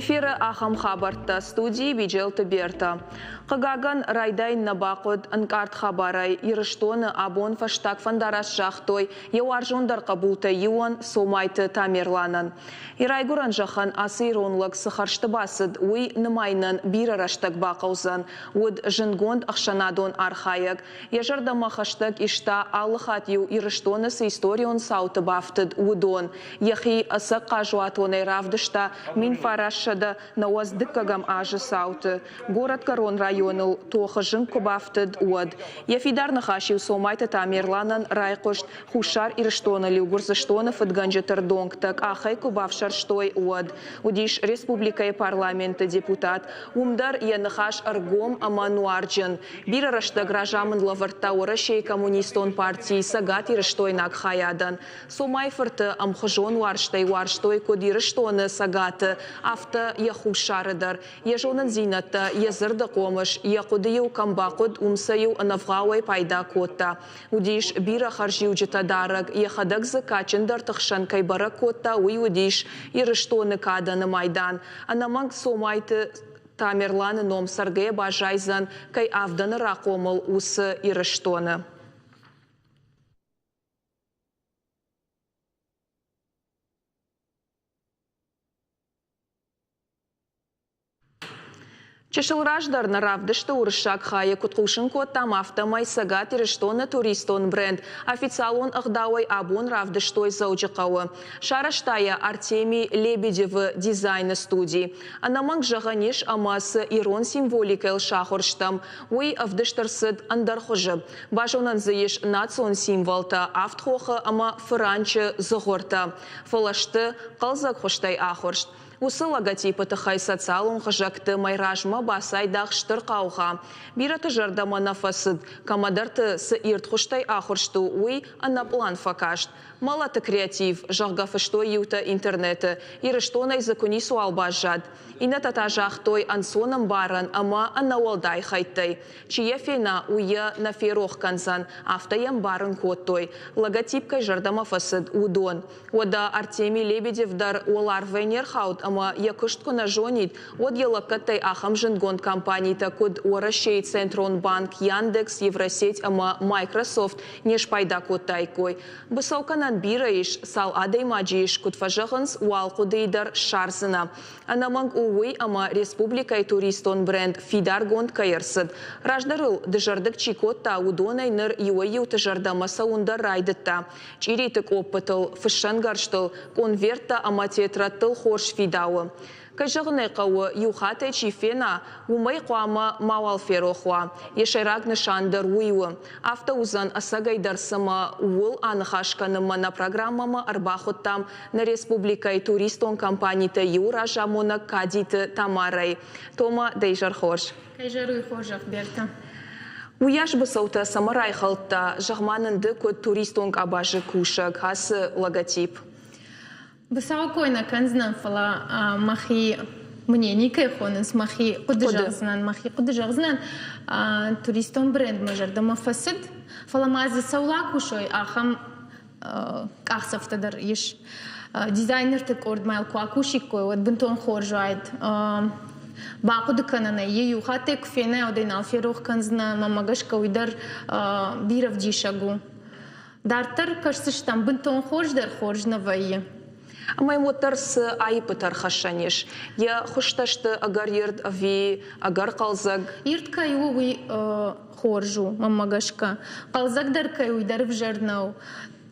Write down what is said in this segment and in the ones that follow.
Эфиры ахӕм хабӕрттӕ студийы Биджелты Берта. Хъыгагӕн, райдайын нӕ бахъуыд ӕнкъард хабарӕй. Ирыстоны абон фӕстаг фӕндараст загътой йӕ уарзондӕр хъӕбултӕй иуӕн Цомайты Тамерланӕн. Йӕ райгуырӕн зӕххӕн ацы ирон лӕг цы хӕрзты бацыд, уый нымайынӕн бирӕ рӕстӕг бахъӕудзӕн. Уыд зындгонд ӕхсӕнадон архайӕг. Йӕ зӕрдӕмӕ хӕстӕг иста, алы хатт-иу Ирыстоны цы историон цауты бафтыд, уыдон. Йӕхи ӕцӕг хъазуатонӕй равдыста 1992 азы цауты, Горӕтгӕрон районыл тохы зынг куы бафтыд, уӕд. Йӕ фидар ныхас-иу Цомайты Тамерланӕн райхъуыст, Хуссар Ирыстоны-иу Гуырдзыстоны фыдгӕнджыты рдонгтӕ къахӕй куы бафсӕрстой, уӕд. Уыдис республикӕйы парламенты депутат. Уым дӕр йӕ ныхас ӕргом ӕмӕ нуарджын. Бирӕ рӕстӕг разамынд лӕвӕрдта Уӕрӕсейы Коммунистон партийы цӕгатирыстойнаг хайадӕн. Цомайы-фырты ӕмхуызон уарзтӕй уарзтой куыд Ирыстоны цӕгаты, афтӕ йӕ хуссары дӕр. Йӕ зонындзинӕдтӕ, йӕ дзырды хъомыс, йӕ хъуыды-иу кӕм бахъуыд, уым сӕ-иу ӕнӕвгъауӕй пайда кодта. Уыдис бирӕ хӕрзиуджытӕ дарӕг, йӕхӕдӕг дзы кадджындӕрты хсӕн кӕй бӕрӕг кодта, уый уыдис Ирыстоны кадӕны майдан. Ӕнӕмӕнг Цомайты Тамерланы ном цӕргӕйӕ баззайдзӕн, кӕй авдӕны рахъомыл, уыцы Ирыстоны. Чысыл раздӕр нӕ равдысты уырыссаг хайы куыд хъусын кодтам, афтӕмӕй Цӕгат Ирыстоны туристон бренд официалон ӕгъдауӕй абон равдыстой Дзӕуджыхъӕуы. Сарӕзта йӕ Артемий Лебедевы дизайны студи. Ӕнӕмӕнг зӕгъӕн ис, ӕмӕ цы ирон символикӕйыл сахуыр стӕм, уый ӕвдыст ӕрцыд ӕндӕр хуызы. Базонӕн дзы ис национ символтӕ, авд хохы ӕмӕ фыранчы дзыгъуыртӕ. Фӕлӕ сты хъӕлдзӕг хуызтӕй ахуырст. Уыцы логотипы тыххӕй социалон хызӕгты мӕй размӕ бацайдагъ стыр хъаугъа. Бирӕты зӕрдӕмӕ нӕ фӕцыд, кӕмӕдӕрты цы ирд хуызтӕй ахуырст у, уый ӕнӕпълан фӕкаст. Мӕлӕты креатив, зӕгъгӕ, фыстой иутӕ интернеты. Ирыстонӕй дзы куы ницыуал баззад. Иннӕтӕ та загътой ӕнцонӕмбарӕн ӕмӕ ӕнӕуӕлдай хӕйттӕй. Чи йӕ фена, уый йӕ нӕ ферох кӕндзӕн, афтӕ йӕ ӕмбарын кодтой, логотип кӕй зӕрдӕмӕ фӕцыд, уыдон. Уӕдӕ Артемий Лебедев дӕр уӕларвӕй не рхауд ӕмӕ йӕ куыст куы нӕ зонид, уӕд йӕ лӕггӕдтӕй ахӕм зындгонд компанитӕ, куыд Уӕрӕсейы Центрон банк, Яндекс, Евросеть ӕмӕ Microsoft не спайда кодтаиккой. Быцӕу кӕнӕн бирӕ ис, цал адӕймаджы ис, куыд фӕзӕгъынц, уал хъуыдыйы дӕр ссардзынӕ. Ӕнӕмӕнг у уый, ӕмӕ республикӕйы туристон бренд фидаргонд кӕй ӕрцыд. Раздӕр ыл дызӕрдыг чи кодта, уыдонӕй ныр иуӕй-иуты зӕрдӕмӕ цӕуын дӕр райдыдта. Чъириты къоппытыл, фыссӕнгӕрзтыл, къонверттӕ ӕмӕ тетрӕдтыл хорз фидауы. Кӕй зӕгъын ӕй хъӕуы, иу хаттӕй чи фена, уымӕй хъуамӕ мауал ферох уа. Йӕ сӕйраг нысан дӕр уый у. Афтӕ уыдзӕн ӕцӕгӕйдӕр цымӕ ууыл аныхас кӕнынмӕ нӕ программӕмӕ ӕрбахуыдтам нӕ республикӕйы туристон компанитӕй иуы разамонӕг Кадиты Тамарӕйы. Тома, дӕ изӕр хорз. Кӕй зӕруй хорзӕх, Берта? Уыйас быцӕутӕ цӕмӕ райхӕлдта, зӕгъ-ма нын ды, куыд туристон къабазы кусӕг, ацы логотип? Быцӕу кой нӕ кӕндзынӕн, фӕлӕ мӕхи мнени кӕй хонынц, мӕхи хъуыды зӕгъдзынӕн, мӕхи хъуыды зӕгъдзынӕн. Туристон бренд мӕ зӕрдӕмӕ фӕцыд, фӕлӕ ма дзы цӕуыл акусой, ахӕм къахдзӕфтӕ дӕр ис. Дизайнерты къордмӕ йыл куы акусиккой, уӕд бынтон хорз уаид. Бахъуыды кӕнынӕй йӕ иу хаттӕй куы фенай, уӕд ӕй нал ферох кӕндзынӕ, мӕнмӕ гӕсгӕ уый дӕр бирӕ вдисӕг у. Дарддӕр кӕсдзыстӕм, бынтон хорз дӕр хорз нӕ вӕййы. Ӕмӕ йын уӕддӕр цы аиппытӕ ӕрхӕссӕн ис? Йӕ хуызтӕ сты ӕгӕр ирд ӕви ӕгӕр хъӕлдзӕг? Ирд кӕй у, уый хорз у, мӕнмӕ гӕсгӕ. Хъӕлдзӕгдӕр кӕй у, уый дӕр ӕвзӕр нӕу.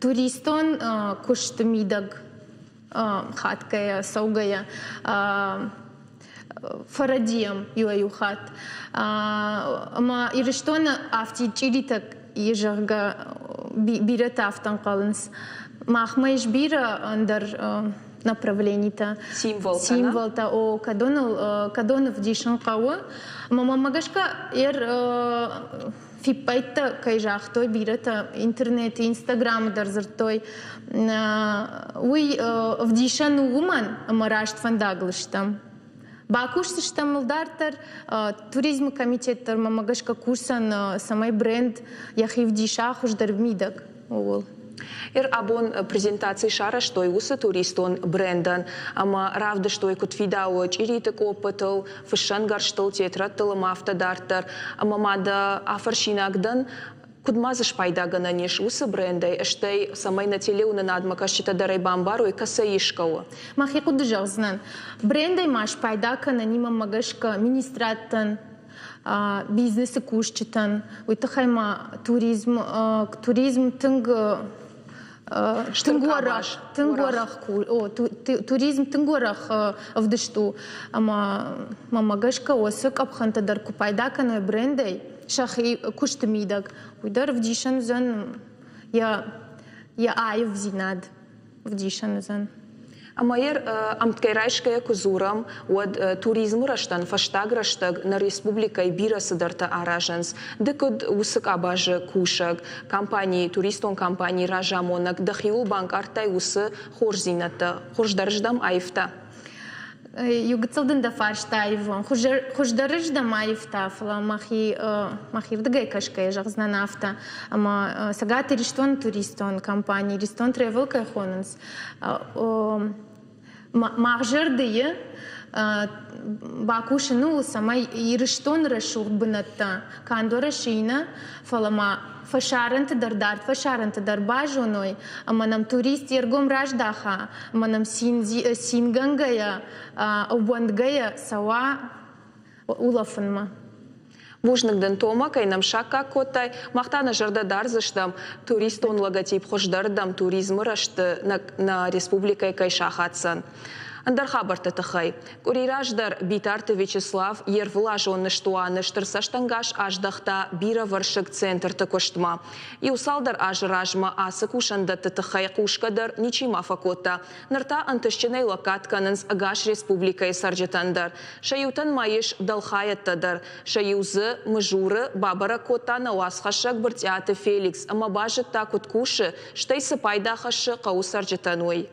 Туристон куысты мидӕг хатгӕйӕ, цӕугӕйӕ фӕрӕдийӕм иуӕй-иу хатт. Ӕмӕ Ирыстоны афтид чъиритӕ, зӕгъгӕ, бирӕтӕ афтӕ ӕнхъӕлынц. Махмӕ ис бирӕ ӕндӕр направленитӕ. Символтӕ, Символтӕ, о, кӕдоныл, кӕдон ӕвдисын хъӕуы. Ӕмӕ мӕнмӕ гӕсгӕ, фиппӕйттӕ кӕй загътой бирӕтӕ интернеты, инстаграмы дӕр дзырдтой, уый ӕвдисӕн у уымӕн, ӕмӕ раст фӕндагыл стӕм. Бакусдзыстӕм ыл дарддӕр. Туризмы комитет дӕр мӕнмӕ гӕсгӕ кусдзӕн, цӕмӕй бренд йӕхи вдиса хуыздӕр мидӕг, ууыл. Абон презентаци сарӕзтой уыцы туристон брендӕн ӕмӕ равдыстой, куыд фидауы чъириты къоппытыл, фыссӕнгӕрзтыл, тетрӕдтыл ӕмӕ афтӕ дарддӕр. Ӕмӕ ма дӕ афӕрсинаг дӕн, куыд ма дзы спайдагӕнӕн ис уыцы брендӕй, стӕй цӕмӕй нӕ телеуынынадмӕ кӕсджытӕ дӕр ӕй бамбарой, кӕцӕй исгӕ у? Мӕхи хъуыды зӕгъдзынӕн. Брендӕй ма спайда кӕнӕнимӕ мӕ гӕсгӕ министрадтӕн, бизнесы кусджытӕн, уый тыххӕй ма туризм, туризм тынг тынг уӕрӕх, тынг уӕрӕх, туризм тынг уӕрӕх ӕвдыст у, ӕмӕ мӕмӕ гӕсгӕ уыцы къӕпхӕнтӕ дӕр куы пайда кӕной брендӕй сӕхи куысты мидӕг, уый дӕр ӕвдисӕн уыдзӕн йӕ йӕ аивдзинад ӕвдисӕн уыдзӕн. Ӕмӕ йӕ ӕмткӕй райсгӕйӕ куы дзурӕм, уӕд туризмы рӕзтӕн фӕстаг рӕстӕг нӕ республикӕйы бирӕ цыдӕртӕ аразынц. Ды куыд уыцы къабазы кусӕг, компанийы, туристон компанийы разамонӕг, дӕхиуыл банкъардтай уыцы хорздзинӕдтӕ, хуыздӕрыздӕм аивта? Иу гыццыл дын дӕ фарста аивон. Хуыздӕрыздӕм аивта, фӕлӕ мӕхи мӕхирдыгӕй кӕсгӕйӕ зӕгъдзынӕн афтӕ, ӕмӕ Цӕгат Ирыстоны туристон компани Иристон Travel кӕй хонынц, мах зӕрдыйы бакусын у, цӕмӕй Ирыстоны рӕсугъд бынӕттӕ канд Уӕрӕсейы нӕ, фӕлӕ ма фӕсарӕнты дӕр, дард фӕсарӕнты дӕр базоной, ӕмӕ нӕм турист йе ргом раздаха, ӕмӕ нӕм цингӕнгӕйӕ, ӕууӕндгӕйӕ цӕуа улӕфынмӕ. Бузныг дын, Тома, кӕй нӕм саккаг кодтай. Мах та нӕ зӕрдӕ дардзыстӕм, туристон логотип хуыздӕрдӕм туризмы рӕзты нӕ республикӕйы кӕй сахаддзӕн. Ӕндӕр хабӕртты тыххӕй. Къуыри раздӕр Битарты Вячеслав йе рвылазон ныстуаны стыр цӕстӕнгас аздӕхта бирӕвӕрсыг центрты куыстмӕ. Иу цалдӕр азы размӕ ацы кусӕндӕтты тыххӕй хъусгӕ дӕр ничи ма фӕкодта. Ныр та ӕнтыстджынӕй лӕггад кӕнынц ӕгас республикӕйы цӕрджытӕн дӕр. Сӕ иутӕн ма ис дӕлхайӕдтӕ дӕр. Сӕ иу дзы, Мызуры, бабӕрӕг кодта нӕ уацхӕссӕг Брытъиаты Феликс ӕмӕ базыдта, куыд кусы, стӕй цы пайда хӕссы хъӕуы цӕрджытӕн, уый.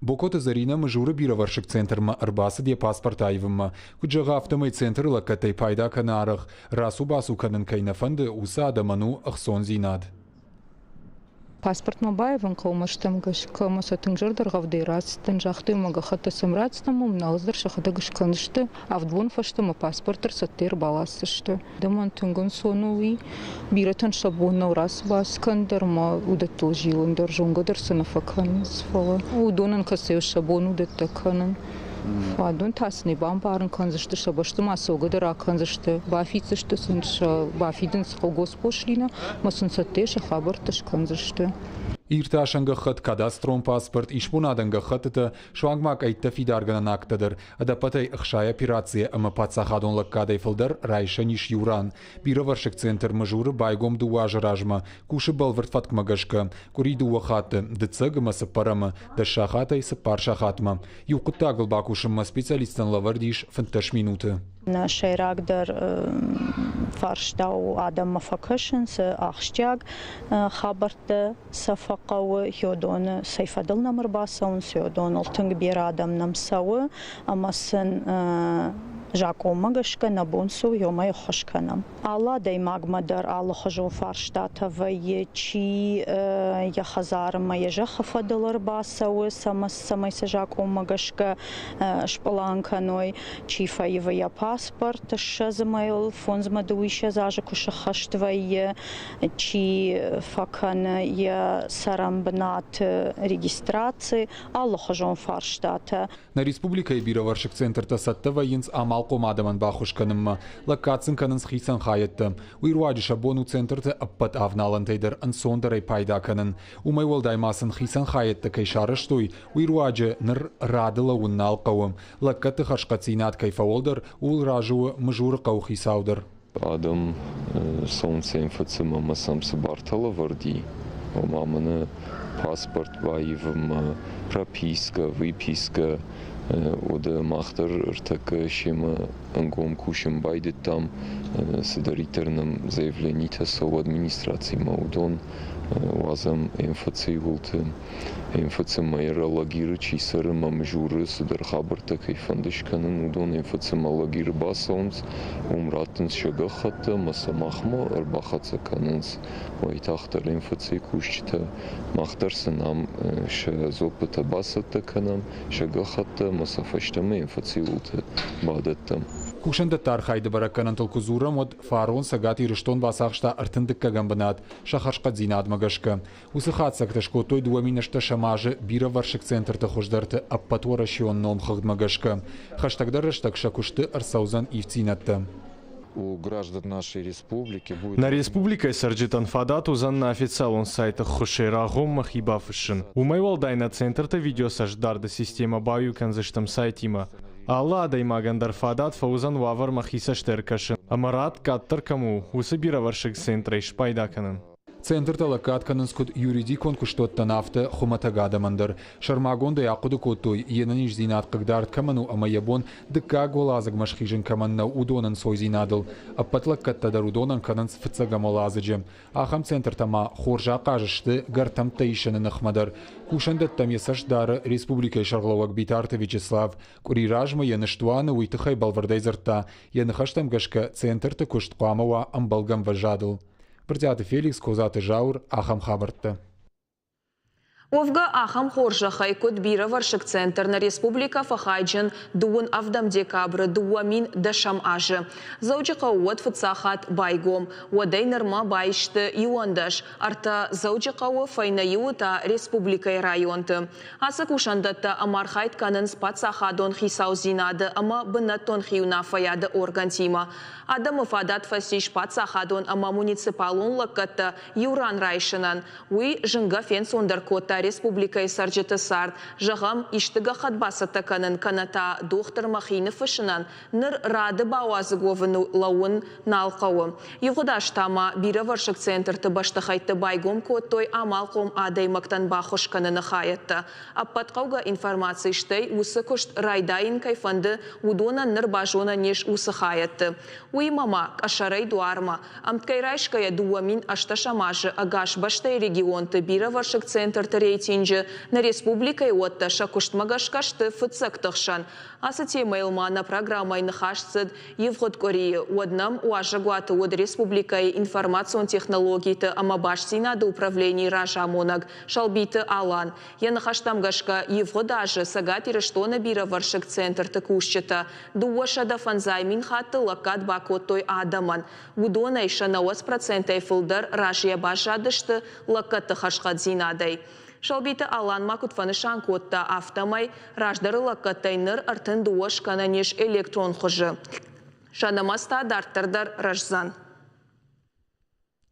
Бокоты Зӕринӕ Мызуры бирӕвӕрсыг центрмӕ ӕрбацыд йӕ паспорт аивынмӕ. Куыд зӕгъы, афтӕмӕй центры лӕггӕдтӕй пайда кӕны арӕх. Рацу-бацу кӕнын кӕй нӕ фӕнды, уыцы адӕмӕн у ӕхцондзинад. Паспортмӕ баивын хъӕумӕ стӕм гӕсгӕ ӕмӕ сӕ тынг зӕрдӕргъӕвдӕй рацыдтӕн. Загътой мӕ гӕххӕттӕ сӕм рацыдтӕн, уым нал дӕр сӕхӕдӕг скӕндзысты. Авд бон фӕстӕмӕ паспорт дӕр цӕттӕ ӕрбаласдзысты. Адӕмӕн тынг ӕнцон у уый. Бирӕтӕн сӕ бон нӕу рацу-бацу кӕнын дӕр ӕмӕ уыдӕттыл зилын дӕр, зонгӕ дӕр сӕ нӕ фӕкӕнынц, фӕлӕ уыдонӕн кӕцӕй сӕ бон уыдӕттӕ кӕнын. Уӕдон та сын ӕй бамбарын кӕндзысты, сӕ бӕсты ма цӕугӕ дӕр акӕндзысты, бафиддзысты сын сӕ бафидынц госпошлина ӕмӕ сын цӕттӕ сӕ хабӕрттӕ скӕндзысты. Иртасӕн гӕххӕтт, кадастрон паспорт, исбонадӕн гӕххӕттытӕ, суанг ма къӕйттӕ фидаргӕнӕн акттӕ дӕр ӕдӕппӕтӕй 60 операцийӕ ӕмӕ паддзахадон лӕггадӕй фылдӕр райсӕн ис иу ран. Бирӕвӕрсыг центр Мызуры байгом дыууӕ азы размӕ, кусы бӕлвырд фӕткмӕ гӕсгӕ. Къуыри дыууӕ хатты, дыццӕг ӕмӕ цыппӕрӕмы, дӕс сахатӕй цыппар сахатмӕ. Иу хъуыддагыл бакусынмӕ специалисттӕн лӕвӕрд ис 15 минуты. Нӕ сӕйрагдӕр фарста у адӕммӕ фӕкӕсын, цы ахсджиаг хабӕрттӕ сӕ фӕхъӕуы, хиодоны цӕй фӕдыл нӕм ӕрбацӕуынц, хиодоныл тынг бирӕ адӕм нӕм цӕуы ӕмӕ сын закъонмӕ гӕсгӕ нӕ бон цы у, уымӕй ӕххуыс кӕнӕм. Алы адӕймагмӕ дӕр алыхуызон фарстатӕ вӕййы, чи йӕ хӕдзармӕ йӕ зӕххы фӕдыл ӕрбацӕуы, цӕмӕй сӕ закъонмӕ гӕсгӕ спълан кӕной, чи фӕивы йӕ паспорт ссӕдз мӕйыл, фондзмӕ дыууиссӕдз азы куы сыххӕст вӕййы, чи фӕкӕны йӕ цӕрӕнбынаты регистраци, алыхуызон фарстатӕ. Нӕ республикӕйы бирӕвӕрсыг центртӕ цӕттӕ вӕййынц амалхъом адӕмӕн баххуыс кӕнынмӕ, лӕггад сын кӕнынц хицӕн хайӕдтӕ. Уый руаджы сӕ бон у центрты ӕппӕт авналӕнтӕй дӕр ӕнцондӕрӕй пайда кӕнын. Уымӕй уӕлдай ма сын хицӕн хайӕдтӕ кӕй сарӕзтой, уый руаджы ныр рады лӕууын нал хъӕуы. Лӕггӕдты хӕрзхъӕддзинад кӕй фӕуӕлдӕр, ууыл разы у Мызуры хъӕуы хицау дӕр. Адӕм солнцем фӕцымӕ ӕмӕ сӕм цы бартӕ лӕвӕрд и, ома мӕнӕ паспорт баивынмӕ, пропискӕ, выпискӕ, Уӕдӕ мах дӕр ӕртӕккӕ семӕ ӕнгом кусын байдыдтам, цыдӕриддӕр нӕм заявленитӕ цӕуы администрацимӕ, уыдон уадзӕм МФЦ-йы уылты. МФЦ-мӕ Алагиры чи цӕры ӕмӕ Мызуры цыдӕр хабӕрттӕ кӕй фӕнды скӕнын, уыдон МФЦ-мӕ Алагиры бацӕуынц, уым раттынц сӕ гӕххӕттӕ ӕмӕ сӕ махмӕ ӕрбахӕццӕ кӕнынц. Уайтагъддӕр МФЦ-йы кусджытӕ, мах дӕр сын ам сӕ дзуаппытӕ бацӕттӕ кӕнӕм, сӕ гӕххӕттӕ ӕмӕ сӕ фӕстӕмӕ МФЦ-йы уылты бадӕттӕм. Кусӕндӕтты архайды бӕрӕггӕнӕнтыл куы дзурӕм, уӕд фарон Цӕгат Ирыстон бацахста ӕртындыккӕгӕм бынат сӕ хӕрзхъӕддзинадмӕ гӕсгӕ. Уыцы хатдзӕгтӕ скодтой 2018 азы бирӕвӕрсыг центрты хуыздӕрты ӕппӕтуӕрӕсеон номхыгъдмӕ гӕсгӕ. Хӕстӕгдӕр рӕстӕг сӕ куысты ӕрцӕудзӕн ивддзинӕдтӕ. У граждан нашей республики будет... Нӕ республикӕйы цӕрджытӕн фадат уыдзӕн нӕ официалон сайты ӕххуысӕй рагъоммӕ хи бафыссын. Уымӕй уӕлдай нӕ центрты видеоцӕстдарды системӕ баиу кӕндзыстӕм сайтимӕ. Алы адӕймагӕн дӕр фадат фӕуыдзӕн уавӕрмӕ хи цӕстӕй ӕркӕсын ӕмӕ рад къаддӕр кӕм у, уыцы бирӕвӕрсыг центрӕй спайда кӕнын. Центртӕ лӕггад кӕнынц куыд юридикон куыстуӕттӕн, афтӕ хуымӕтӕг адӕмӕн дӕр. Сӕрмагондӕй ахъуыды кодтой, йе нӕниздзинад хъыгдард кӕмӕн у ӕмӕ йӕ бон дыккаг уӕладзыгмӕ схизын кӕмӕн нӕу, уыдон ӕнцойдзинадыл. Ӕппӕт лӕггӕдтӕ дӕр уыдонӕн кӕнынц фыццӕгӕм уӕладзыджы. Ахӕм центртӕ ма хорз ахъаз сты гӕртӕмттӕ исыны ныхмӕ дӕр. Кусӕндӕттӕм йӕ цӕст дары республикӕйы сӕргълӕууӕг Битарты Вячеслав. Къуыри размӕ йӕ ныстуаны уый тыххӕй бӕлвырдӕй дзырдта. Йӕ ныхӕстӕм гӕсгӕ центрты куыст хъуамӕ уа ӕмбӕлгӕ ӕмвӕзадыл. Брытъиаты Феликс, Козаты Зауыр, ахӕм хабӕрттӕ. Уӕвгӕ, ахӕм хорзӕхӕй, куыд бирӕвӕрсыг центр нӕ республикӕ фӕхайджын дыууын ӕвдӕм декабры 2010 азы. Дзӕуджыхъӕуы уӕд фыццаг хатт байгом. Уӕдӕй нырмӕ баисты 11, ӕртӕ Дзӕуджыхъӕуы, фӕйнӕ иуы та республикӕйы районты. Ацы кусӕндӕттӕ ӕмархайд кӕнынц паддзахадон хицаудзинады ӕмӕ бынӕттон хиуынаффӕйады оргӕнтимӕ. Адӕмы фадат фӕцис паддзахадон ӕмӕ муниципалон лӕггӕдтӕ иу ран райсынӕн. Уый зынгӕ фенцондӕр кодта республикӕйы цӕрджыты цард. Зӕгъӕм, исты гӕххӕтт бацӕттӕ кӕнын кӕнӕ та дохтырмӕ хи ныффыссынӕн ныр рады бауадзыг уӕвын лӕууын нал хъӕуы. Ивгъуыд аз та ма бирӕвӕрсыг центрты бӕстыхӕйтты байгом кодтой амалхъом адӕймӕгтӕн баххуыс кӕныны хайӕдтӕ. Ӕппӕт хъӕугӕ информаци стӕй уыцы куыст райдайын кӕй фӕнды, уыдонӕн ныр базонӕн ис уыцы хайӕдты. Уыимӕ ма къӕсӕрӕй дуармӕ. Ӕмткӕй райсгӕйӕ 2018 азы ӕгас бӕстӕйы регионты бирӕвӕрсыг центрты рейтинджы нӕ республикӕйы уӕттӕ сӕ куыстмӕ гӕсгӕ сты фыццӕгты хсӕн. Ацы темӕйыл ма нӕ программӕйы ныхас цыд ивгъуыд къуырийы. Уӕд нӕм уазӕгуаты уыд республикӕйы информацион технологиты ӕмӕ бастдзинады управленийы разамонӕг Сӕлбиты Алан. Йӕ ныхӕстӕм гӕсгӕ, ивгъуыд азы Цӕгат Ирыстоны бирӕвӕрсыг центрты кусджытӕ 250 мин хатты лӕггад бакодтой адӕмӕн. Уыдонӕй сӕ 90 процентӕй фылдӕр разыйӕ баззадысты лӕггӕдты хӕрзхъӕддзинадӕй. Сӕлбиты Алан ма куыд фӕнысан кодта, афтӕмӕй раздӕры лӕггӕдтӕй ныр 32 скӕнӕн ис электрон хуызы. Сӕ нымӕц та дарддӕр дӕр рӕздзӕн.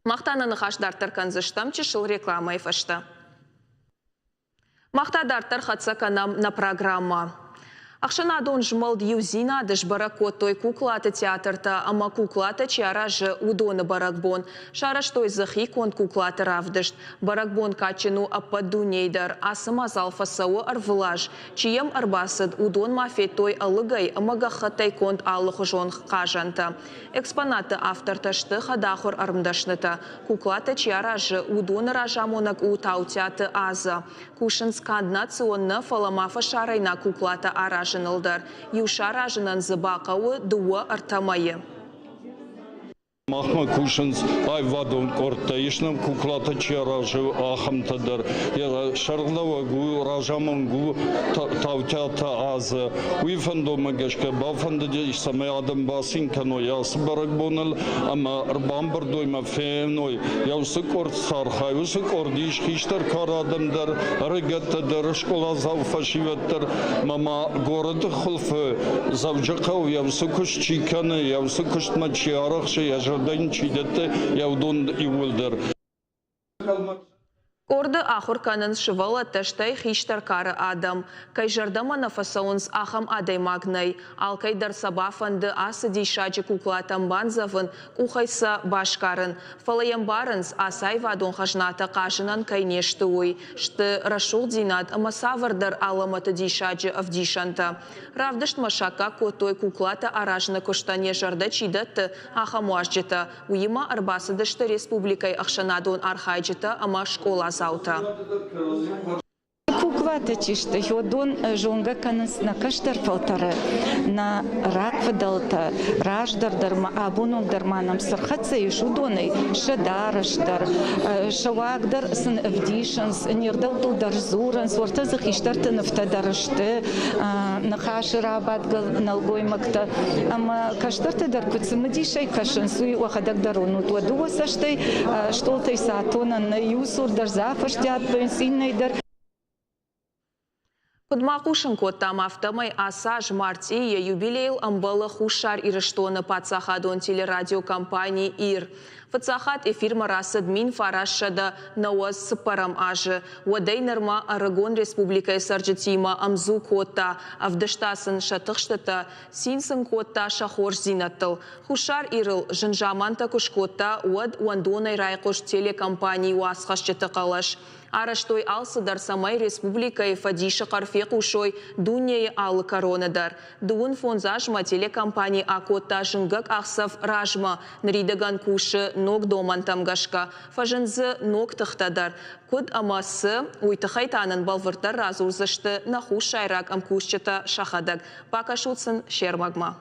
Мах та нӕ ныхас дарддӕр кӕндзыстӕм чысыл рекламӕйы фӕстӕ. Мах та дарддӕр хӕццӕ кӕнӕм нӕ программӕ. Ӕхсӕнадон змӕлд «Иудзинад» сбӕрӕг кодтой куклаты театртӕ ӕмӕ куклатӕ чи аразы, уыдоны бӕрӕгбон. Сарӕзтой дзы хиконд куклаты равдыст. Бӕрӕгбон кадджын у ӕппӕт дунейы дӕр. Ацы мадзал фӕцӕуы ӕрвылаз. Чи йӕм ӕрбацыд, уыдон ма федтой ӕлыгӕй ӕмӕ гӕххӕттӕй конд алыхуызон хъазӕнтӕ. Экспонатты автортӕ сты хӕдахуыр ӕрмдӕснытӕ. Куклатӕ чи аразы, уыдоны разамонӕг у Таутиаты Азӕ. Кусынц канд национ нӕ, фӕлӕ ма фӕсарӕйнаг куклатӕ аразыныл дӕр. Иу саразынӕн дзы бахъӕуы 2-3 мӕйы. Махмӕ кусынц аивадон къордтӕ, ис нӕм куклатӕ чи аразы, ахӕмтӕ дӕр. Йӕ сӕргълӕууӕг у, разамонӕг у Таутиаты Азӕ. Уый фӕндонмӕ гӕсгӕ бафӕндыдис, цӕмӕй адӕм бацин кӕной ацы бӕрӕгбоныл ӕмӕ ӕрбамбырд уой ӕмӕ феной, йӕ уыцы къорд цы архайы, уыцы къорд ис хистӕр кары адӕм дӕр, ӕрыгӕттӕ дӕр, скъоладзау фӕсивӕд дӕр ӕмӕ ма горӕты хуылфы Дзӕуджыхъӕуы йӕ уыцы куыст чи кӕны, йӕ уыцы куыстмӕ чи арӕхсы, йӕ зӕрдӕ йын чи дӕтты, йӕ уыдон иууылдӕр. Къорды ахуыр кӕнынц сывӕллӕттӕ, стӕй хистӕр кары адӕм. Кӕй зӕрдӕмӕ нӕ фӕцӕуынц, ахӕм адӕймаг нӕй. Алкӕй дӕр сӕ бафӕнды ацы диссаджы куклатӕм бандзӕвын, къухӕй сӕ басгарын. Фӕлӕ йӕ мбарынц, ацы аивадон хӕзнатӕ хъазынӕн кӕй не сты, уый. Сты рӕсугъддзинад ӕмӕ цавӕрдӕр алӕмӕты диссаджы ӕвдисӕнтӕ. Равдыстмӕ саккаг кодтой куклатӕ аразыны куыстӕн йӕ зӕрдӕ чи дӕтты, ахӕм уазджытӕ. Уыимӕ ӕрбацыдысты республикӕйы ӕхсӕнадон архайджытӕ ӕмӕ скъоладзаутӕ. Куклатӕ чи сты, уыдон зонгӕ кӕнынц нӕ кӕстӕр фӕлтӕры, нӕ рагфыдӕлтӕ, раздӕр дӕр ма, абон онг дӕр ма нӕм цы рхӕццӕ ис, уыдонӕй сӕ дарӕс дӕр, сӕ уаг дӕр сын ӕвдисынц, не гъдӕуттыл дӕр дзурынц, уӕртӕ дзы хистӕрты нывтӕ дӕр сты, ныхасы рабадгӕ нӕлгоймӕгтӕ ӕмӕ кӕстӕртӕ дӕр куыд цымыдисӕй кӕсынц, уый уӕхӕдӕг дӕр уынут. Уӕ дыууӕ цӕстӕй стъолтӕй сӕ атонӕн нӕй, иу цур дӕр дзы афӕстиат вӕййынц, иннӕй дӕр. Куыд ма хъусын кодтам, афтӕмӕй ацы аз мартъийы йӕ юбилейыл ӕмбӕлы Хуссар Ирыстоны паддзахадон телерадиокомпани «Ир». Фыццаг хатт эфирмӕ рацыд 1994 азы. Уӕдӕй нырмӕ ӕрыгон республикӕйы цӕрджытимӕ ӕмдзу кодта, ӕвдыста сын сӕ тыхстытӕ, цин сын кодта сӕ хорздзинӕдтыл. Хуссар Ирыл зын замантӕ куы скодта, уӕд уӕндонӕй райхъуыст телекомпанийы уацхӕсджыты хъӕлӕс. Арӕзтой алцыдӕр, цӕмӕй республикӕйы фӕдисы хъӕр фехъусой дунейы алы кӕроны дӕр. Дыууын фондз азмӕ телекомпани акодта зынгӕ къахдзӕф размӕ. Ныридӕгӕн кусы ног домӕнтӕм гӕсгӕ. Фӕзынд дзы ног тыхтӕ дӕр. Куыд ӕмӕ цы, уый тыххӕй та нын бӕлвырддӕр радзурдзысты нӕ хуссайраг ӕмкусджытӕ сӕхӕдӕг. Бакӕсут сын се рмӕгмӕ.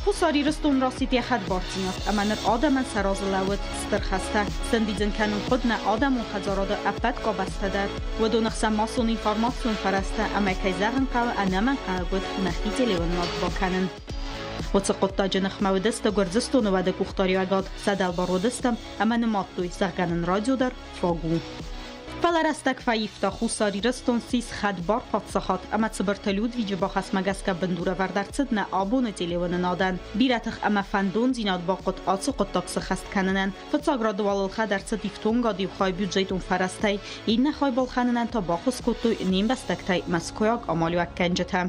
Хуссар Ирыстон рацыд йӕ хӕдбардзинад ӕмӕ ныр адӕмӕн сӕ разы лӕууыд стыр хӕстӕ. Сӕндидзын кӕнын хъуыд нӕ адӕмон хӕдзарады ӕппӕт къабӕзтӕ дӕр. Уыдоны хсӕн массон информацион фӕрӕзтӕ ӕмӕ, кӕй зӕгъын хъӕуы, ӕнӕмӕнгхъӕуӕг уыд нӕхи телеуынынад бакӕнын. Уыцы хъуыддаджы ныхмӕ уыдысты Гуырдзыстоны уӕды къухдариуӕгад, сӕ дӕлбар уыдыстӕм ӕмӕ нымадтой, зӕгъгӕ нын радио дӕр фаг у. Фӕлӕ рӕстӕг фӕивта, Хуссар Ирыстон ссис хӕдбар паддзахад ӕмӕ Цыбырты Людвиджы бахӕсмӕ гӕсгӕ бындурӕвӕрд ӕрцыд нӕ абоны телеуынынадӕн. Бирӕ тых ӕмӕ фӕндондзинад бахъуыд ацы хъуыддаг сыххӕст кӕнынӕн. Фыццаг рады уал ӕлхӕд ӕрцыд ифтонгад иу хай бюджетон фӕрӕзтӕй, иннӕ хай балхӕнынӕн та баххуыс кодтой не мбӕстӕгтӕй мӕскуыйаг амалиуӕггӕнджытӕ.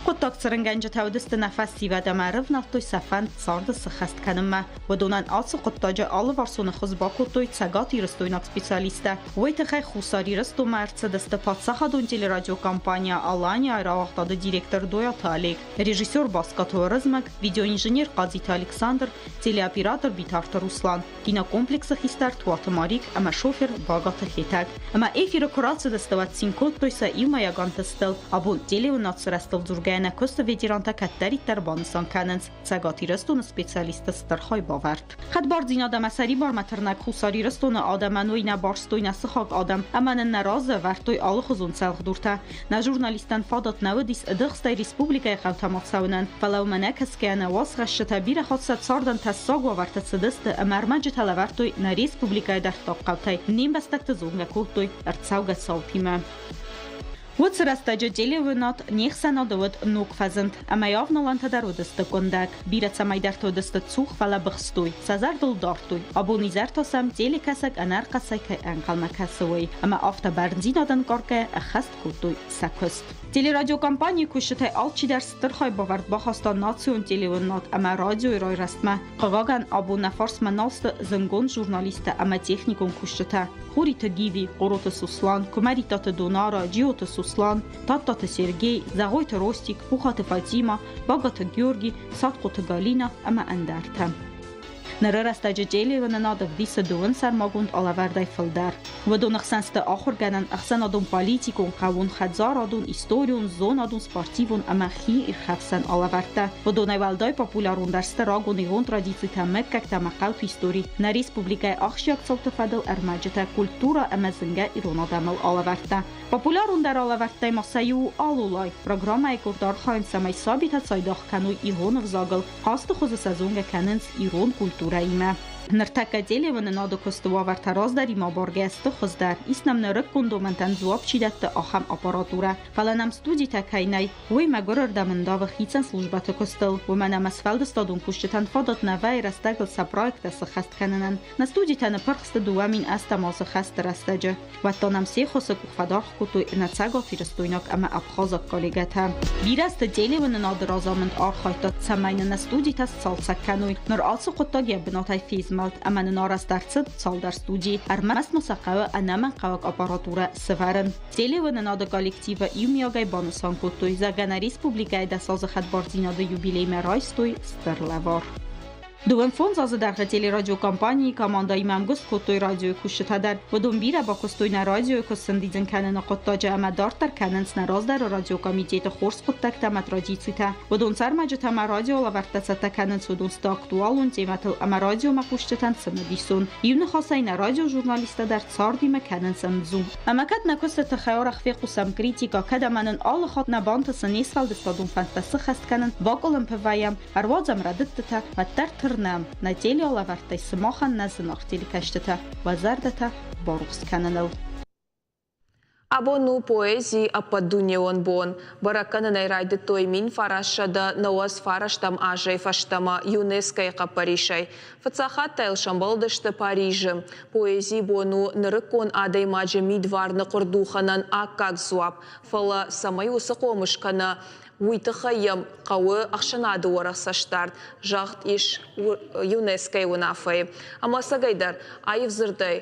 Хъуыддаг цырынгӕнджытӕ уыдысты нӕ фӕсивӕд ӕмӕ ӕрывнӕлдтой сӕ фӕнд царды сыххӕст кӕнынмӕ. Уыдонӕн ацы хъуыддаджы алыварсон ӕххуыс бакодтой цӕгатирыстойнаг специалисттӕ. Уый тыххӕй Хуссар Ирыстонмӕ ӕрцыдысты паддзахадон телерадиокомпания «Алания» рауагъдады директор Дойаты Олег, режиссер Баскаты Уырызмӕг, видеоинженер Хъазиты Александр, телеоператор Битарты Руслан. Кинокомплексы хистӕр Туаты Марик ӕмӕ шофер Багаты Хетӕг. Ӕмӕ эфиры куы рацыдысты, уӕд цин кодтой сӕ иумӕйаг ӕнтыстыл. Абон телеуынад сырӕзтыл дзургӕйӕ нӕ куысты ветерантӕ кӕддӕриддӕр банысан кӕнынц Цӕгат Ирыстоны специалистты стыр хайбавӕрд. Хӕдбардзинад ӕмӕ сӕрибармӕ тырнӕг Хуссар Ирыстоны адӕмӕн уый нӕ барстой нӕ сыхаг адӕм ӕмӕ нын нӕ разы ӕвӕрдтой алыхуызон цӕлхдуртӕ. Нӕ журналисттӕн фадат нӕ уыдис ӕдыхстӕй республикӕйы хъӕутӕм ацӕуынӕн, фӕлӕ уымӕ нӕ кӕсгӕйӕ нӕ уацхӕсджытӕ бирӕ хатт сӕ цардӕн тӕссаг уавӕрты цыдысты ӕмӕ ӕрмӕджытӕ лӕвӕрдтой нӕ республикӕйы дӕрддаг хъӕутӕй, не мбӕстӕгты зонгӕ кодтой ӕрцӕугӕ цаутимӕ. Уыцы рӕстӕджы телеуынад не хсӕнады уыд ног фӕзынд, ӕмӕ йӕ авналӕнтӕ дӕр уыдысты къуындӕг. Бирӕ цӕмӕйдӕрты уыдысты цух, фӕлӕ быхстой, сӕ зӕрдыл дардтой, абон изӕр та сӕм телекӕсӕг ӕнӕрхъӕцӕй кӕй ӕнхъӕлмӕ кӕсы, уый, ӕмӕ афтӕ бӕрндзинад ӕнкъаргӕйӕ ӕххӕст кодтой сӕ куыст. Телерадиокомпанийы кусджытӕй алчидӕр стыр хайбавӕрд бахаста национ телеуынынад ӕмӕ радиойы райрӕзтмӕ. Хъыгагӕн, абон нӕ фарсмӕ нал сты зындгонд журналисттӕ ӕмӕ техникон кусджытӕ Хуриты Гиви, Хъороты Суслан, Куымӕридтаты Донара, Джиоты Суслан, Тадтаты Сергей, Зӕгъойты Ростик, Пухаты Фатимӕ, Багаты Георги, Сатхъоты Галинӕ ӕмӕ ӕндӕртӕ. Ныры рӕстӕджы телеуынынад ӕвдисы дыууын сӕрмагонд алӕвӕрдӕй фылдӕр. Уыдоны хсӕн сты ахуыргӕнӕн, ӕхсӕнадон-политикон, хъӕууонхӕдзарадон, историон, зонадон, спортивон ӕмӕ хиирхӕфсӕн алӕвӕрдтӕ. Уыдонӕй уӕлдай популярондӕр сты рагон ирон традицитӕ, мыггӕгтӕ ӕмӕ хъӕуты истори, нӕ республикӕйы ахсджиаг цауты фӕдыл ӕрмӕджытӕ, культурӕ ӕмӕ зынгӕ ирон адӕмыл алӕвӕрдтӕ. Популярондӕр алӕвӕрдтӕй ма сӕ иу у Алулай. Программӕйы къорд архайынц, цӕмӕй сабитӕ цайдагъ кӕной ирон ӕвзагыл, хъазты хуызы сӕ зонгӕ кӕнынц ирон культурӕимӕ. Ныртӕккӕ телеуынынады куысты уавӕртӕ раздӕримӕ абаргӕ сты хуыздӕр. Ис нӕм нырыккон домӕнтӕн дзуапп чи дӕтты, ахӕм аппаратурӕ. Фӕлӕ нӕм студитӕ кӕй нӕй, уый мӕгуырырдӕм ӕндавы хицӕн службӕты куыстыл, уымӕн ӕмӕ сфӕлдыстадон кусджытӕн фадат нӕ вӕййы рӕстӕгыл сӕ проекттӕ сыххӕст кӕнынӕн. Нӕ студитӕ ныппырх сты 2008 азы хӕсты рӕстӕджы. Уӕд та нӕм се ххуысы къух фӕдаргъ кодтой нӕ цӕгатирыстойнаг ӕмӕ абхазаг коллегӕтӕ. Бирӕ азты телеуынынады разамынд архайдта, цӕмӕй нын нӕ студитӕ сцалцӕг кӕной. Ныр ацы хъуыддаг йӕ бынатӕй фезмӕлд ӕмӕ нын арӕзт ӕрцыд цалдӕр студийы. Ӕрмӕст ма сӕ хъӕуы ӕнӕмӕнгхъӕуӕг аппаратурӕ сӕвӕрын. Телеуынынады коллективы иумиагӕй банысан кодтой, зӕгъгӕ, нӕ республикӕйы дӕсазы хӕдбардзинады юбилеймӕ райстой стыр лӕвар. 25 азы дӕргъы телерадиокомпанийы командӕимӕ ӕмгуыст кодтой радиойы кусджытӕ дӕр. Уыдон бирӕ бакуыстой нӕ радиойы куыст сӕндидзын кӕныны хъуыддаджы ӕмӕ дарддӕр кӕнынц нӕ раздӕры радиокомитеты хорз хъуыддӕгтӕ ӕмӕ традицитӕ. Уыдон сӕрмӕджытӕ ӕмӕ радиолӕвӕрдтӕ цӕттӕ кӕнынц, уыдон сты актуалон темӕтыл ӕмӕ радиомӕхъусджытӕн цымыдисон. Иу ныхасӕй нӕ радиожурналисттӕ дӕр цардимӕ кӕнынц ӕмдзу. Ӕмӕ кӕд нӕ куысты тыххӕй арӕх фехъусӕм критикӕ, кӕд ӕмӕ нын алы хатт нӕ бантысы не сфӕлдыстадон фӕндтӕ сыххӕст кӕнын, бакъуылымпы вӕййӕм, Ӕруадзӕм рӕдыдтытӕ, уӕддӕр тырнӕм, нӕ телеалӕвӕрдтӕй сымахӕн нӕ зынаргъ телекӕсджытӕ уӕ зӕрдӕтӕ барухс кӕныныл. Абон у поэзийы ӕппӕтдунеон бон. Бӕрӕг кӕнын ӕй райдыдтой 1999 азӕй фӕстӕмӕ ЮНЕСКО-йы хъӕппӕрисӕй. Фыццаг хатт та йыл сӕмбӕлдысты Парижы. Поэзийы бон у нырыккон адӕймаджы мидварны хъуырдухӕнӕн аккаг дзуапп, фӕлӕ цӕмӕй уыцы хъомыс кӕна, Уый тыххӕй йӕм хъӕуы ӕхсӕнады уӕрӕх цӕстдард, загъд ис ЮНЕСКО-йы уынаффӕйы. Ӕмӕ ӕцӕгӕйдӕр, аив дзырдӕй,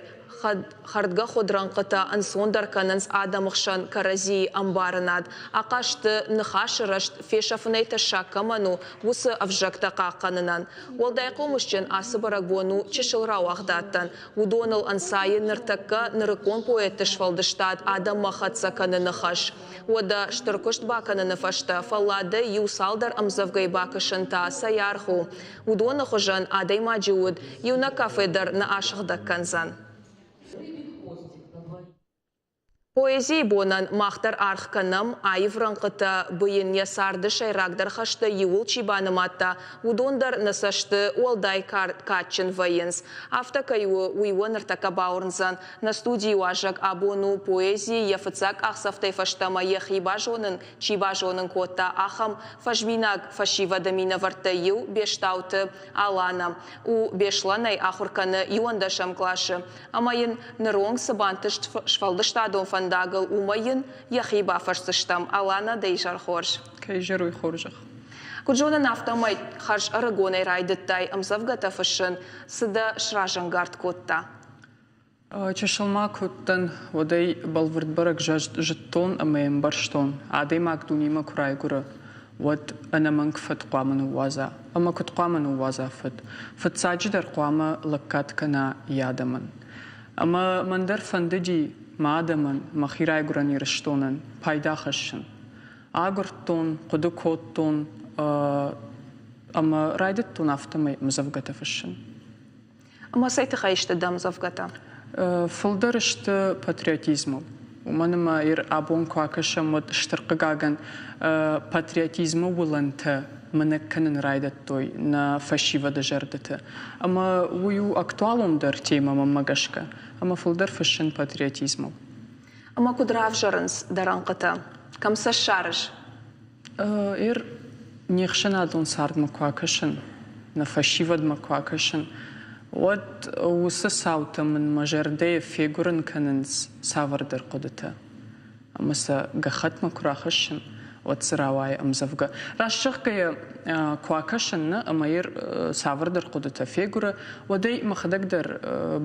хӕрдгӕхуыд рӕнхъытӕ ӕнцондӕр кӕнынц адӕмы хсӕн кӕрӕдзийы ӕмбарынад, ахъаз сты ныхасы рӕзт фесӕфынӕй тӕссаг кӕмӕн у, уыцы ӕвзӕгтӕ хъахъхъӕнынӕн. Уӕлдай хъомысджын ацы бӕрӕгбон у чысыл рауагъдадтӕн. Уыдоныл ӕнцайы ныртӕккӕ нырыккон поэтты сфӕлдыстад адӕммӕ хӕццӕ кӕныны хӕс. Уӕдӕ стыр куыст бакӕныны фӕстӕ фӕлладӕй иу цалдӕр ӕмдзӕвгӕйы бакӕсын та цӕй аргъ у? Уыдоны хуызӕн адӕймаджы уд иунӕг кафе дӕр нӕ асыгъдӕг кӕндзӕн. Поэзийы бонӕн мах дӕр аргъ кӕнӕм, аив рӕнхъытӕ быйын йӕ царды сӕйрагдӕр хӕстӕй иуыл чи банымадта, уыдон дӕр нӕ цӕсты уӕлдай кадджын вӕййынц. Афтӕ кӕй у, уый уӕ ныртӕккӕ бауырндзӕн. Нӕ студийы уазӕг абон у поэзийы йӕ фыццаг къахдзӕфтӕй фӕстӕмӕ йӕхи базонын чи базонын кодта, ахӕм фӕзминаг фӕсивӕды минӕвӕрттӕй иу Бестауты Аланӕ. У Беслӕнӕй ахуыр кӕны иуӕндӕсӕм къласы ӕмӕ йын ныронг цы бантыст сфӕлдыстадон фӕндагыл, уымӕй йын йӕхи бафӕрсдзыстӕм. Аланӕ, дӕ изӕр хорз. Кӕй изӕр уый хорзӕх. Куыд зонын, афтӕмӕй хӕрз ӕрыгонӕй райдыдтай ӕмдзӕвгӕтӕ фыссын. Цы дӕ сразӕнгард кодта? Чысыл ма куы уыдтӕн, уӕд ӕй бӕлвырд бӕрӕг зыдтон ӕмӕ йӕ ӕмбӕрстон, адӕймаг дунемӕ куы райгуыры, уӕд ӕнӕмӕнг фӕд хъуамӕ ныууадза. Ӕмӕ куыд хъуамӕ ныууадза фӕд? Фыццаджыдӕр хъуамӕ лӕггад кӕна йӕ адӕмӕн. Ӕмӕ мӕн дӕр фӕндыди мӕ адӕмӕн, мӕхи райгуырӕн Ирыстонӕн пайда хӕссын. Агуырдтон, хъуыды кодтон ӕмӕ райдыдтон афтӕмӕй ӕмдзӕвгӕтӕ фыссын. Ӕмӕ цӕй тыххӕй сты дӕ ӕмдзӕвгӕтӕ? Фылдӕр сты патриотизмыл. Уымӕн ӕмӕ ир абон куы акӕсӕм, уӕд стыр хъыгагӕн патриотизмы уылӕнтӕ мынӕг кӕнын райдыдтой нӕ фӕсивӕды зӕрдӕты. Ӕмӕ уый у актуалондӕр темӕ мӕнмӕ гӕсгӕ. Ӕмӕ фылдӕр фыссын патриотизмыл. Ӕмӕ куыд равзӕрынц дӕ рӕнхъытӕ? Кӕм сӕ ссарыс? Ир не хсӕнадон цардмӕ куы акӕсын, нӕ фӕсивӕдмӕ куы акӕсын, уӕд уыцы цаутӕ мын мӕ зӕрдӕйы фегуырын кӕнынц цавӕрдӕр хъуыдытӕ. Ӕмӕ сӕ гӕххӕтмӕ куы рахӕссын, уӕд дзы рауайы ӕмдзӕвгӕ. Раст зӕгъгӕйӕ, куы акӕсын нӕ ӕмӕ ир цавӕрдӕр хъуыдытӕ фегуыры, уӕд ӕй мӕхӕдӕг дӕр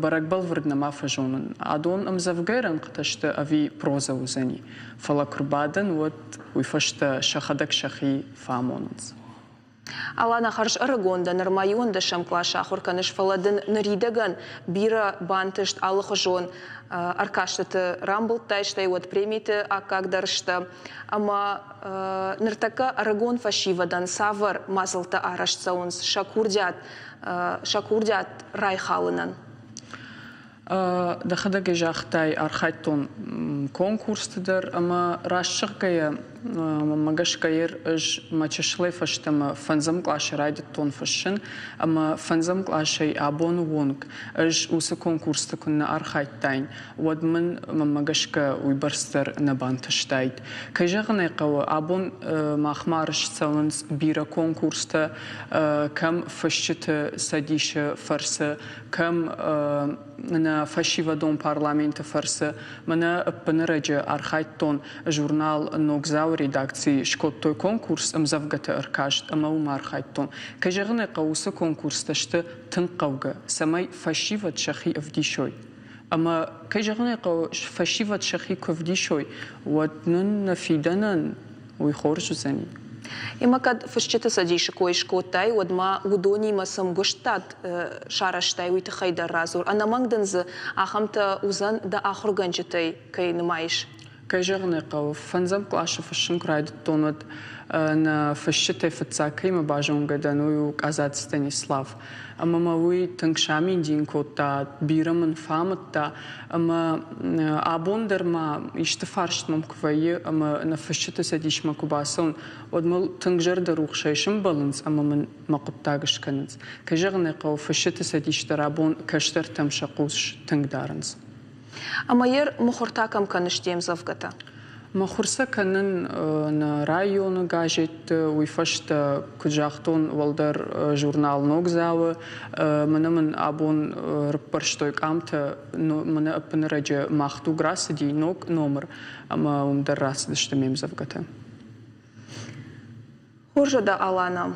бӕрӕг бӕлвырд нӕма фӕзонын, адон ӕмдзӕвгӕйы рӕнхъытӕ сты ӕви прозӕ уыдзӕни. Фӕлӕ куы рбадын, уӕд уый фӕстӕ сӕхӕдӕг сӕхи фӕамонынц. Алана, хӕрз ӕрыгон дӕ, нырма иуӕндӕсӕм къласы ахуыр кӕныс, фӕлӕ дын ныридӕгӕн бирӕ бантыст алыхуызон ӕркастыты рамбылдтай, стӕй уӕд премиты аккаг дӕр сты. Ӕмӕ ныртӕккӕ ӕрыгон фӕсивӕдӕн цавӕр мадзӕлттӕ арӕзт цӕуынц сӕ курдиат, сӕ курдиат райхалынӕн? Дӕхӕдӕг ӕй загътай, архайдтон конкурсты дӕр ӕмӕ раст зӕгъгӕйӕ, Мӕнмӕ гӕсгӕ ер ӕз мӕ чысылӕй фӕстӕмӕ фӕндзӕм къласы райдыдтон фыссын, ӕмӕ фӕндзӕм къласӕй абоны онг ӕз уыцы конкурсты куыннӕ архайдтаин, уӕд мын, мӕнмӕ гӕсгӕ, уыйбӕрц дӕр нӕ бантыстаид. Кӕй зӕгъын ӕй хъӕуы, абон махмӕ арӕзт цӕуынц бирӕ конкурстӕ, кӕм фысджыты цӕдисы фӕрцы, кӕм нӕ фӕсивӕдон парламенты фӕрцы. Мӕнӕ ӕппынӕрӕджы архайдтон журнал Ногдзау-ы редакцийы скодтой конкурс ӕмдзӕвгӕты ӕркаст ӕмӕ уым архайдтон. Кӕй зӕгъын ӕй хъӕуы, уыцы конкурстӕ сты тынг хъӕугӕ, цӕмӕй фӕсивӕд сӕхи ӕвдисой. Ӕмӕ, кӕй зӕгъын ӕй хъӕуы, фӕсивӕд сӕхи куы ӕвдисой, уӕд нын нӕ фидӕнӕн уый хорз уыдзӕни. Ӕмӕ кӕд фысджыты цӕдисы кой скодтай, уӕд ма уыдонимӕ цы мгуыстад сарӕзтай, уый тыххӕй дӕр радзур. Ӕнӕмӕнг дын дзы ахӕмтӕ уыдзӕн дӕ ахуыргӕнджытӕй кӕй нымайыс? Кӕй зӕгъын ӕй хъӕуы, фӕндзӕм къласы фыссын куы райдыдтон, уӕд нӕ фысджытӕй фыццаг кӕимӕ базонгӕ дӕн, уый у Къадзаты Станислав. Ӕмӕ мӕ уый тынг саминдин кодта, бирӕ мын фӕамыдта. Ӕмӕ абон дӕр ма исты фарст мӕм куы вӕййы ӕмӕ нӕ фысджыты цӕдисмӕ куы бацӕуын, уӕд мыл тынг зӕрдӕрухсӕй сӕмбӕлынц ӕмӕ мын мӕ хъуыддаг скӕнынц. Кӕй зӕгъын ӕй хъӕуы, фысджыты цӕдис дӕр абон кӕстӕртӕм сӕ хъус тынг дарынц. Ӕмӕ йе мыхуыр та кӕм кӕныс де мдзӕвгӕтӕ? Мыхуыр сӕ кӕнын нӕ районы газетты, уый фӕстӕ, куыд загътон, уӕлдӕр журнал Ногдзау-ы. Мӕнӕ мын абон рыппӕрстой къамтӕ, мӕнӕ ӕппынӕрӕджы Мах дуг рацыди ног номыр, ӕмӕ уым дӕр рацыдысты ме мдзӕвгӕтӕ. Хорз дӕ, Алана.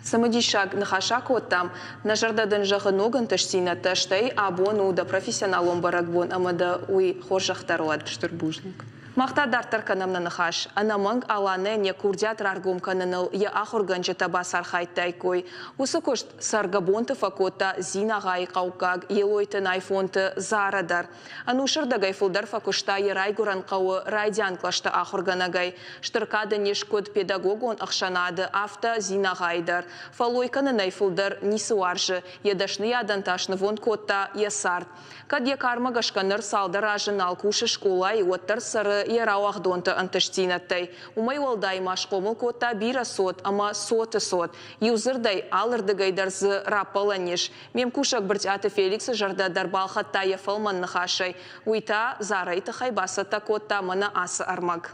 Цымыдисаг ныхас акодтам. Нӕ зӕрдӕ дын зӕгъы ног ӕнтыстдзинӕдтӕ, стӕй абон у дӕ профессионалон бӕрӕгбон ӕмӕ дӕ уый хорзӕх дӕр уӕд. Стыр бузныг. Мах та дарддӕр кӕнӕм нӕ ныхас. Ӕнӕмӕнг Аланӕн йӕ курдиат раргом кӕныныл йӕ ахуыргӕнджытӕ бацархайдтаиккой. Уыцы куыст цӕргӕбонты фӕкодта Дзинагъайы хъӕуккаг Елойты Найфонты Зара дӕр. Ӕнусырдӕгӕй фылдӕр фӕкуыста йӕ райгуырӕн хъӕуы райдиан кълӕсты ахуыргӕнӕгӕй. Стыр кад ын ис куыд педагогон ӕхсӕнады, афтӕ Дзинагъайы дӕр. Фӕллой кӕнынӕй фылдӕр ницы уарзы, йӕ дӕсныйадӕн та снывонд кодта йӕ цард. Кӕд йӕ кармӕ гӕсгӕ ныр цалдӕр азы нал кусы скъолайы, уӕддӕр цӕры йӕ рауагъдонты ӕнтыстдзинӕдтӕй. Уымӕй уӕлдай ма схъомыл кодта бирӕ цот ӕмӕ цоты цот. Иу дзырдӕй, алырдыгӕй дӕр дзы раппӕлӕн ис. Ме мкусӕг Брытъиаты Феликсы зӕрдӕ дӕр балхӕдта йӕ фӕлмӕн ныхасӕй. Уый та Зарайы тыххӕй бацӕттӕ кодта мӕнӕ ацы ӕрмӕг.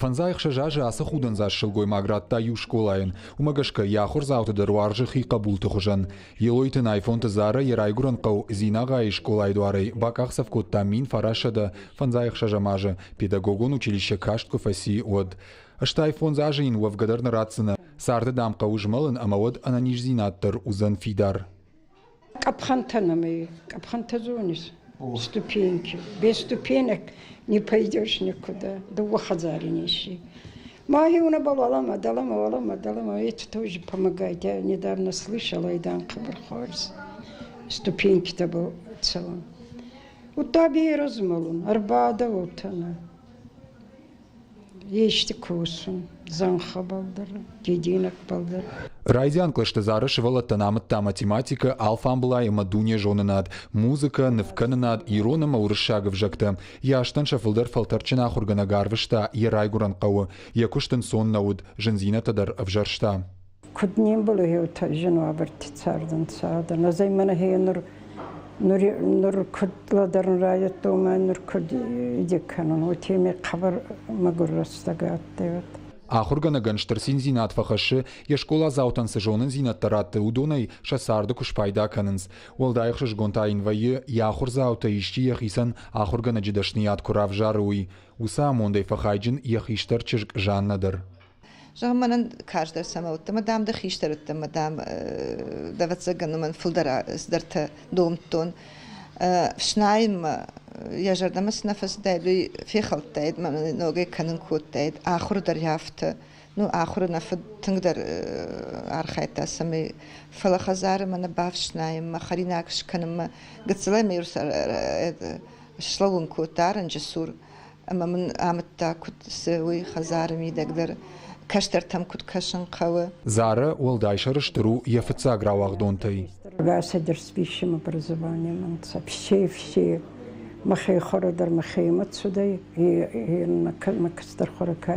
Фӕндзай ӕхсӕз азы ацы худӕндзаст сылгоймаг радта иу скъолайӕн. Уымӕ гӕсгӕ йӕ ахуырдзауты дӕр уарзы хи хъӕбулты хуызӕн. Елойты Найфонты Зара йӕ райгуырӕн хъӕу Дзинагъайы скъолайы дуарӕй бакъахдзӕф кодта 1956 азы, педагогон училище каст куы фӕци, уӕд. 85 азы йын уӕвгӕ дӕр нӕ ратдзынӕ. Царды, дам, хъӕуы змӕлын ӕмӕ уӕд ӕнӕниздзинад дӕр уыдзӕн фидар. Къӕпхӕнтӕ нӕм и. Къӕпхӕнтӕ зонис? Ступеньки. Без ступенек не пойдешь никуда. Дыууӕ хӕдзари не сси. Мӕхи унӕбӕл уӕлӕмӕ, дӕлӕмӕ, уӕлӕмӕ, дӕлӕмӕ. Это тоже помогает. Я недавно слышала, и дан хъӕбӕр хуарз. Ступенькитӕбӕл цӕун. Удта берӕ змӕлун, ӕрбадӕ уотӕ Исты кусын зӕнхӕбӕл дӕр, дидинӕгбӕл дӕр. Райдиан кълӕсты Зары сывӕллӕттӕн амыдта математикӕ, алфамбылай ӕмӕ дунезонынад, музыкӕ, нывкӕнынад, ирон ӕмӕ уырыссаг ӕвзӕгтӕ. Йӕ азтӕн сӕ фылдӕр фӕлтӕрдджын ахуыргӕнӕг арвыста йӕ райгуырӕн хъӕуы. Йӕ куыст ӕнцон нӕ уыд, зындзинӕдтӕ дӕр ӕвзӕрста. Куд не мбӕлы гъеутӕ зин уавӕрти цардӕнцӕ адӕн. Ӕз ӕй мӕнӕ гъе нур нур нур куд лӕдӕрун райдӕдтон ӕма нур куд иде кӕнун, уотемӕй хъӕбӕр мӕгур рӕстӕг адтӕй уӕд. Ахуыргӕнӕгӕн стыр циндзинад фӕхӕссы, йе скъоладзаутӕн цы зонындзинӕдтӕ ратты, уыдонӕй сӕ царды куы спайда кӕнынц. Уӕлдай ӕхсызгон та йын вӕййы, йӕ ахуырдзаутӕй исчи йӕхицӕн ахуыргӕнӕджы дӕсныйад куы равзары, уый. Уыцы амондӕй фӕхайджын йӕ хистӕр чызг Жаннӕ дӕр. Зӕгъын, мӕнӕн карздӕр цӕмӕ уыдтӕ, ӕмӕ дам дӕ хистӕр уыдтӕ, ӕмӕ дам ӕвӕццӕгӕн уымӕн фылдӕр цыдӕртӕ домдтон. Фснайынмӕ йӕ зӕрдӕмӕ цы нӕ фӕцыдаид, уый фехӕлдтаид, мӕ ногӕй кӕнын кодтаид. Ахуыр дӕр афтӕ. Ну, ахуыры нӕ фыд тынгдӕр архайдта, цӕмӕй фӕлӕ хӕдзары мӕнӕ бафснайынмӕ, хӕринаг скӕнынмӕ гыццылӕй мӕ слӕууын кодта арынджы цур. Ӕмӕ мын амыдта, куыд цы, уый хӕдзары мидӕг дӕр кӕстӕртӕм куыд кӕсын хъӕуы. Зарӕ уӕлдай сӕрыстыр у йӕ фыццаг рауагъдонтӕй. Ӕгасӕй дӕр с высшим образованием все, все. Мӕхе хуӕрӕ дӕр мӕхемӕ цудӕй, мӕ кӕстӕр хуӕрӕ ка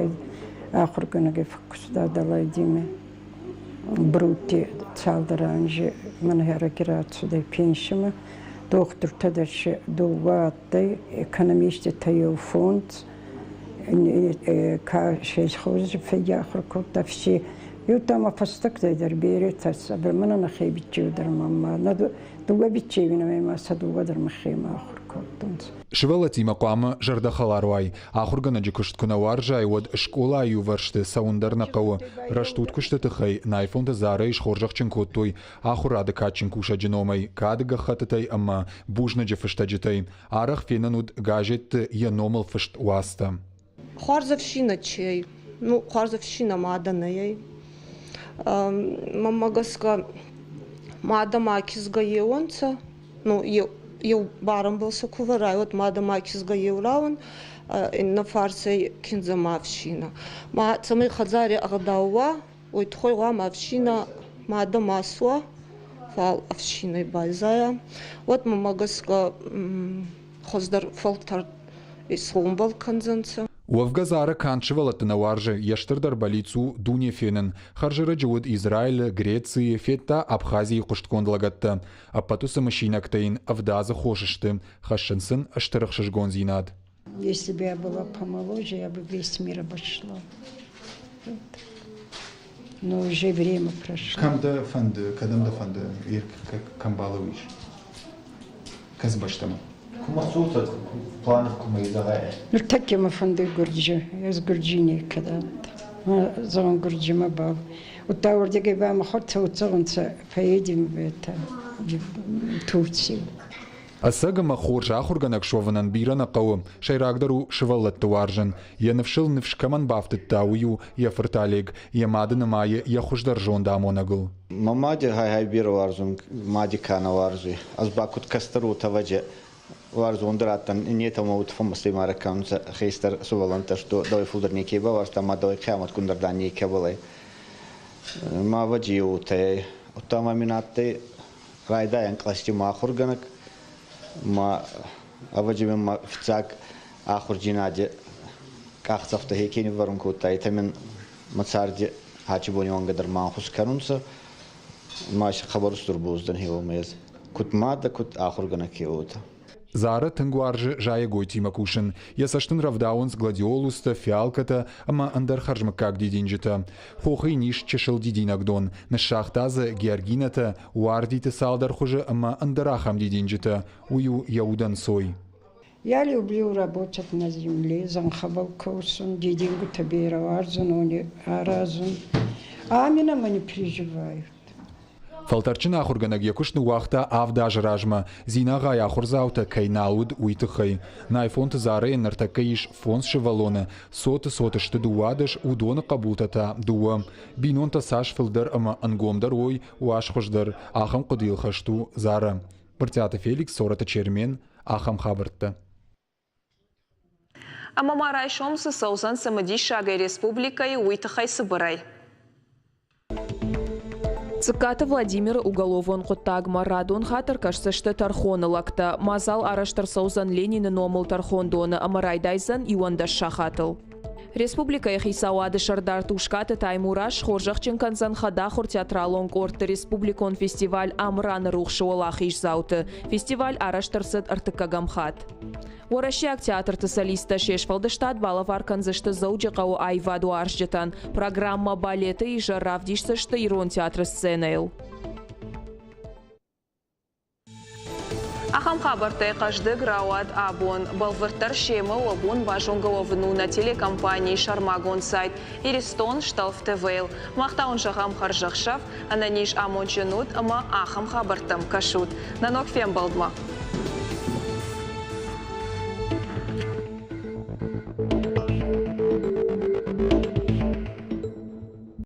ахургӕнӕгӕй фӕккуста Далайдиме. Брутти цалдӕр анзи мӕн ӕрӕги рацудӕй пенсимӕ. Дохтуртӕ дӕр си дууӕ адтӕй, экономисттӕ еу фондз, ка сельхози фӕййахур кодта, все. Еу ма фӕстӕгтӕй дӕр беретӕ, мӕнӕ нӕхе биччеу дӕр ма дууӕ биччеуи ма сӕ дууӕ дӕр мӕхемӕ ахур кодтонцӕ. Сывӕллӕттимӕ хъуамӕ зӕрдӕхӕлар уай. Ахуыргӕнӕджы куыст куы нӕ уарзай, уӕд скъолайы иувӕрсты цӕуын дӕр нӕ хъӕуы. Рӕстуд куысты тыххӕй Найфонты Зарӕйы схорзӕхджын кодтой ахуырады кадджын кусӕджы номӕй, кады гӕххӕттытӕй ӕмӕ бузныджы фыстӕджытӕй. Арӕх фенӕн уыд газетты йӕ номыл фыст уацтӕ. Хуарз ӕфсийнӕ чи ӕй? Ну, хуарз ӕфсийнӕ мадӕ нӕ ӕй. Мӕнмӕ гӕсгӕ, мадӕ ма кизгӕ еуонцӕ. Ну, еу барӕнбӕл сӕ ку вӕрай, уӕд мадӕ ма кизгӕ еу рауӕн, иннӕ фарсӕй киндзӕ ма ӕфсийнӕ. Ма цӕмӕй хӕдзари ӕгъдау уа, уой туххӕй гъӕуама ӕфсийнӕ мадӕ ма суа, фал ӕфсийнӕй байзайа. Уӕд мӕмӕ гӕсгӕ хуӕздӕр фӕлтӕрд исгъомбӕл кӕндзӕнцӕ. Уӕвгӕ Зара канд сывӕллӕтты нӕ уарзы, йе стырдӕр бӕллиц у дуне фенын. Хӕрзӕрӕджы уыд Израилы, Грецийы, федта Абхазийы хъуыстгонд лӕгӕттӕ. Ӕппӕт уыцы мысинӕгтӕ йын ӕвдадзы хос сты, хӕссынц ын стыр ӕхсызгондзинад. Если бы я была помоложе, я бы весь мир обошла. Вот. Но уже время прошло. Кӕм дӕ фӕнды, кӕдӕм дӕ фӕнды, кӕм балӕууис? Кӕцы бӕстӕмӕ? Куы цотӕ планы куы зӕгъай. Ныртӕккӕ мӕ фӕнды Гуырджы. Ӕз Гуырджи некӕд Зӕгъын Гуырджимӕ бал. Удта уордигӕй ба мӕ хуӕртӕ уццӕгъунцӕ поедем в это, в Турцию. Ӕцӕг ӕмӕ хорз ахуыргӕнӕг суӕвынӕн бирӕ нӕ хъӕуы. Сӕйрагдӕр у сывӕллӕтты уарзын. Йӕ ныфсыл ныфс кӕмӕн бафтыдта, уый у йӕ фырт Олег. Йӕ мады нымайы йӕ хуыздӕр зондамонӕгыл. Мӕ мади хай-хай берӕ уарзун, мади ка нӕ уарзуй. Ӕз ба куд кӕстӕр уотӕ уарзондӕр адтӕн, иннетӕ мӕ уд фӕммӕстӕй марӕг кӕнунцӕ хестӕр сувӕллӕнттӕ, што дӕуӕй фулдӕр неке бауарзта, ма дӕуӕй хъиамӕтгундӕр дан некӕбӕл ӕй. Ма ӕвӕдзи уотӕ ӕй. Удта ма мин адтӕй райдайӕн кълӕсти ма ахургӕнӕг, ма ӕвӕдзи мин мӕ фиццаг ахурдзийнади къахдзӕфтӕ хе ке ниввӕрун кодта, етӕ мин мӕ царди ачи бони уӕнгӕ дӕр ма ӕнхус кӕнунцӕ. Ма си хъӕбӕр устур боз дӕн хеуомӕ ӕз. Куд мадӕ, куд ахургӕнӕг ке уотӕ. Зара тынг уарзы зайӕгойтимӕ кусын. Йӕ цӕст ын рӕвдауынц гладиолустӕ, фиалкӕтӕ ӕмӕ ӕндӕр хӕрзмыггаг дидинджытӕ. Хохы йын ис чысыл дидинӕгдон. Ныссагъта дзы георгинӕтӕ, уардиты цалдӕр хуызы ӕмӕ ӕндӕр ахӕм дидинджытӕ. Уый у йӕ удӕнцой. Я люблю работать на земле, зӕнхӕбӕл косун, дидингутӕ берӕ уарзун, уони аразун. Амина ма не переживают. Фӕлтӕрдджын ахуыргӕнӕг йӕ куыст ныууагъта авд азы размӕ, Дзинагъайы ахуырдзаутӕ кӕй нал уыд, уый тыххӕй. Найфонты Зарӕйӕн ныртӕккӕ ис фондз сывӕллоны, цоты цот сты 12, уыдоны хъӕбултӕ та дыууӕ. Бинонтӕ цас фылдӕр ӕмӕ ӕнгомдӕр уой, уас хуыздӕр, ахӕм хъуыдыйыл хӕст у Зарӕ. Брытъиаты Феликс, Цорӕты Чермен, ахӕм хабӕрттӕ. Ӕмӕ ма райсом цы цӕудзӕн цымыдисагӕй республикӕйы, уый тыххӕй цыбырӕй. Цъыккаты Владимиры уголовон хъуыддагмӕ радон хатт ӕркӕсдзысты тӕрхоны лӕгтӕ. Мадзал арӕзт ӕрцӕудзӕн Ленины номыл тӕрхондоны ӕмӕ райдайдзӕн 11 сахатыл. Республикӕйы хицауады сӕрдар Тускъаты Таймураз схорзӕхджын кӕндзӕн хӕдахуыр театралон къордты республикон фестиваль «Амыраны рухсы» уӕлахиздзауты. Фестиваль арӕзт ӕрцыд ӕртыккӕгӕм хатт. Уӕрӕсейаг театрты солисттӕ се сфӕлдыстад балӕвар кӕндзысты Дзӕуджыхъӕуы аивадуарзджытӕн. Программӕ «Балеты изӕр» равдисдзысты Ирон театры сценӕйыл. Ахӕм хабӕрттӕй хъӕздыг рауад абон. Бӕлвырддӕр семӕ уӕ бон базонгӕ уӕвын у нӕ телекомпанийы сӕрмагонд сайт Иристон Стълф ТВ-йыл. Мах та уын зӕгъӕм хӕрзӕхсӕв, ӕнӕниз амондджын ут ӕмӕ ахӕм хабӕрттӕм кӕсут. Нӕ ног фембӕлдмӕ!